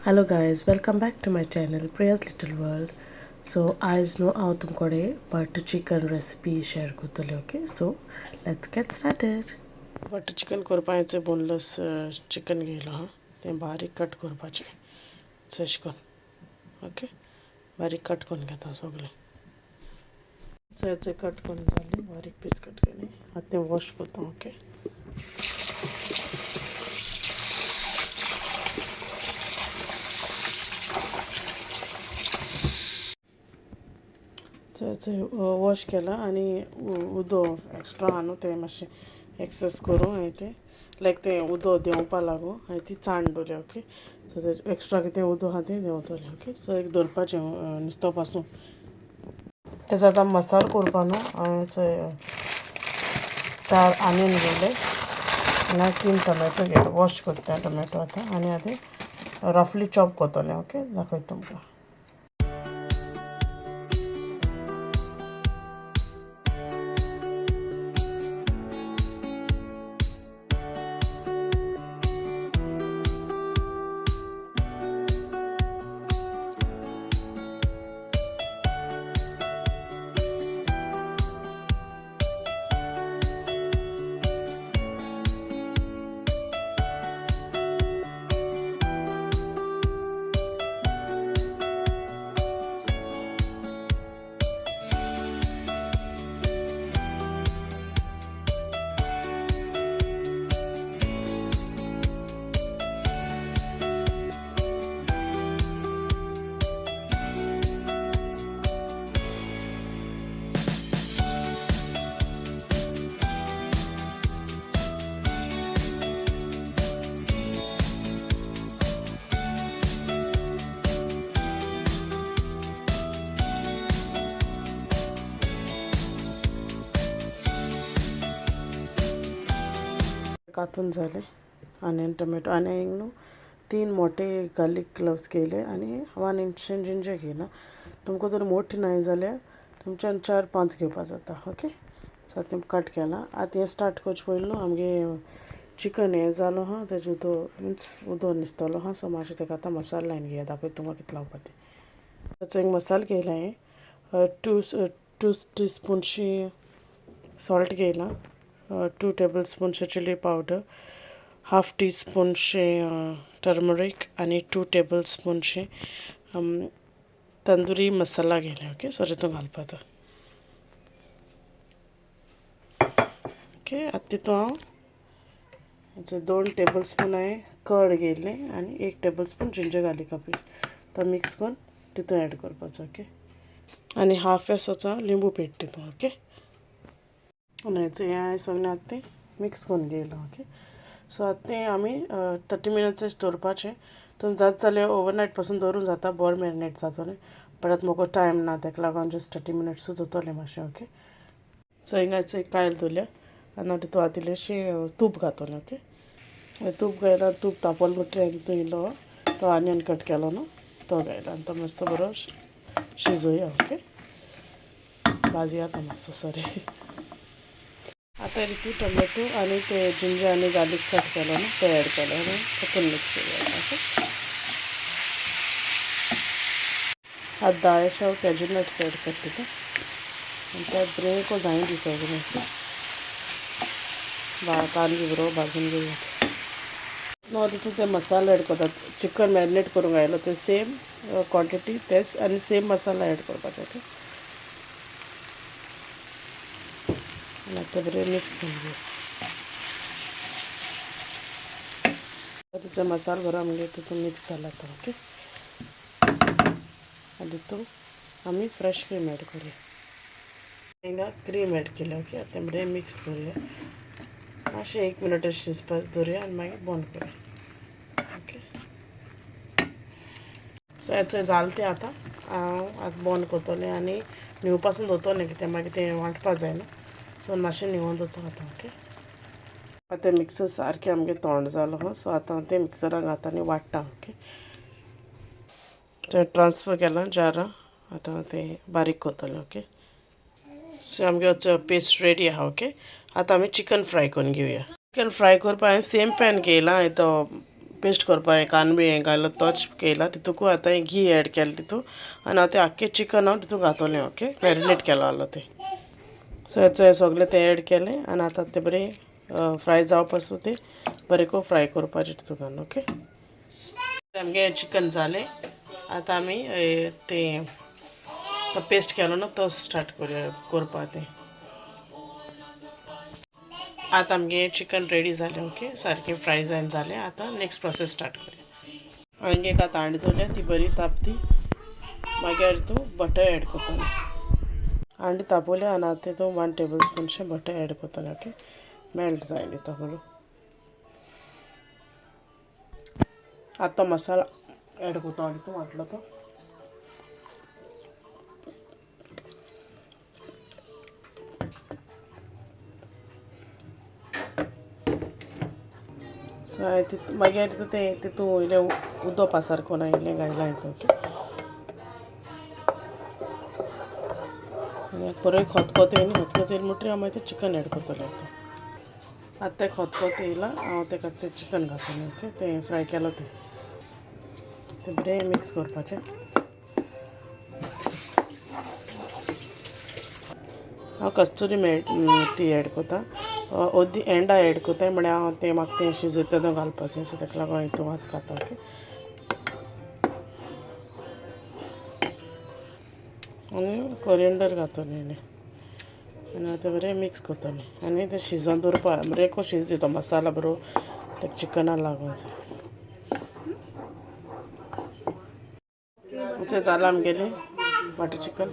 Hello guys, welcome back to my channel Priya's little world. So आयज न्हू हांव तुमकडे butter chicken recipe share करतले. Okay, so let's get started. Butter chicken करपा हांवें boneless chicken घेयलो आहा, तें बारीक कट करपाचें तशें करून. ओके, बारीक कट करून घेता सगळें. सो हेचे कट करून जालें, बारीक पीस कट केले. आतां तें वॉश करता. ओके, वॉश केला आनी उदो एक्स्ट्रा आहा न्हू तें मातशें एक्सेस करूं हांवें तें लायक तें उदो देंवपा लागूं हांवें ती चाण दवरली. ओके, सो तें एक्स्ट्रा कितें उदो आहा तें देंवतलें. ओके, सो एक दवरपाचें नुस्तो पासून. तेजो आतां मसालो करपा न्हू हांवें 4 आनियन घेयले आनी 3 टोमॅटो घेयले. वॉश करता टोमॅटो आतां आनी आतां रफली चॉप करतलें. ओके, दाखयता तुमकां. कातून जाले आनी टोमॅटो आनी न्हू 3 मोठे गार्लीक क्लव्स घेयले आनी 1 इंच जिंजर घेयला. तुमकां जर मोठी नाय जाल्यार तुमच्यान 4-5 घेवपा जाता. ओके, सो आतां कट केला. आतां हें स्टार्ट करचे पयलीं न्हू आमगे चिकन हें जालो आहा, तेजे उदो मिन्स उदो निसतलो आहा. सो मातशें तेका आतां मसालो लायन घेया, दाखयता तुमकां कितलो लावपा तें. ताचो एक मसालो घेयला हांवें, 2 टीस्पूनशी सॉल्ट घेयला, 2 टेबलस्पूनशे चिली पावडर, 1/2 टीस्पूनशे टर्मरीक आनी 2 टेबलस्पूनशे तंदुरी मसाला घेयला. ओके, सो तितून घालपा तो. ओके, आतां तितून हांव 2 टेबलस्पून हांवें कर्ड घेयलें आनी 1 टेबलस्पून जिंजर गार्लिका पेस्ट, तो मिक्स करून तितून एड करपाचो. ओके, आनी 1/2 एसोचो लिंबू पेट तितून. ओके, आनी हें हांवें सगळें आतां तें मिक्स करून घेयलां. ओके, सो आतां तें आमी 30 मिनट्स दवरपाचें. तुमी जाता जाल्यार ओवरनायट पासून दवरूंक जाता, बरें मॅरिनेट जातलें. बट आतां म्हाका टायम ना, तेका लागून जस्ट 30 मिनट्सूच दवरतलें मातशें. ओके, सो हिंगाच एक कायल दवरल्या आनी तितून आतां इल्लेंशें तूप घातलें. ओके, तूप घायला, तूप तापोवलें म्हणटकीर तितून इल्लो तो आनियन कट केलो न्हू तो घायला आनी तो मातसो बरो शिजोवया. ओके, भाजया तो मातसो. सॉरी, आतां तितून टोमॅटो आनी ते जिंजर आनी गार्लीक कट केलो न्हू ते एड केले आनी तातूंत मिक्स करुया. ओके, आतां 10 हांव कॅज्यू नट्स एड करता तितून आनी ते बरें जाय दी सगळें. कांदे बरो भाजून घेवया. न्हू तितून ते मसालो एड करतात, चिकन मॅरिनेट करूंक घायलो ते सेम क्वॉन्टिटी तेच आनी सेम मसाला एड करपाचे. ओके, आनी आतां बरें मिक्स करून घेवया. तिचो मसालो बरो आमगे तितून मिक्स जाला आतां. ओके, आनी तितून आमी फ्रेश क्रीम एड करुया. हिंगा क्रीम एड केली. ओके, आतां बरें मिक्स करुया, मातशें 1 मिनट शिजपाक दवरुया आनी मागीर बंद करुया. ओके, सो हेचो जालें तें आतां हांव आतां बंद करतलें आनी न्हिवपासून दवरतलें, कित्याक मागीर तें वांटपा जायना. सो मातशें न्हिवोन दवरता आतां. ओके, आतां मिक्सर सारकें आमगे तोंड जालो आहा. सो आतां तें मिक्सरान घाता आनी वांट्टा. ओके, तें ट्रान्सफर केलां जारां, आतां तें बारीक करतलें. ओके, सो आमगे पेस्ट रेडी आहा. ओके, आतां आमी चिकन फ्राय करून घेवया. चिकन फ्राय करपाक हांवें सेम पॅन घेयला, हांवें तो पेस्ट करपा हें कांदो बी हें घालो तोच केला तितूकूय आतां हें घी एड केलें तितू आनी हांव तें आख्खें चिकन हांव तितू घातलें ओके मॅरिनेट केलो आहलो तें. सो हें सगळें तें एड केलें आनी आतां तें बरें फ्राय जावपा तें बरें करून फ्राय करपाचें तितू घालून ओके. आमगें चिकन जालें आतां आमी तें तो पेस्ट केलो न्हू तो स्टार्ट करुया करपा तें. आतां आमगें चिकन रेडी जालें ओके सारकें फ्राय जावन जालें. आतां नेक्स्ट प्रोसेस स्टार्ट करुया. हांवें एक आतां हांडी दवरल्या ती बरी तापती मागीर तूं बटर एड करतलें. हांडी तापोवल्या आनी आतां तितून 1 टेबल स्पूनशें बटर एड करतलें ओके मेल्ट जाय दिता बरो. आतां तो मसाला एड करता आनी तूं वांटलो तो. सो हांवें तितू मागीर तितू तें तितू इल्लें उदक पासार करून इल्लें घायलां हितून ओके. आनी बरें खतखतें येयलें खतखतें येयलें म्हणटकीर हांव मागीर तें चिकन एड करतलें आतां. आतां तें खतखतें येयलां हांव तेका तें चिकन घातलें ओके तें फ्राय केलो तें तें बरें मिक्स करपाचें. हांव कस्तुरी मेथी एड करता अर्दी एंडा एड करता म्हळ्यार हांव तें म्हाका तें शिजयता तेन्ना घालपाचें सो तेका लागून हांव हितून भात खाता ओके. आनी कोरियंडर घातलें इल्लें आनी आतां बरें मिक्स करतलें आनी तें शिजोवन दवरपा बरें करून शीज दिता मसाला बरो चिकना लागून. जालां आमगेलें बटर चिकन.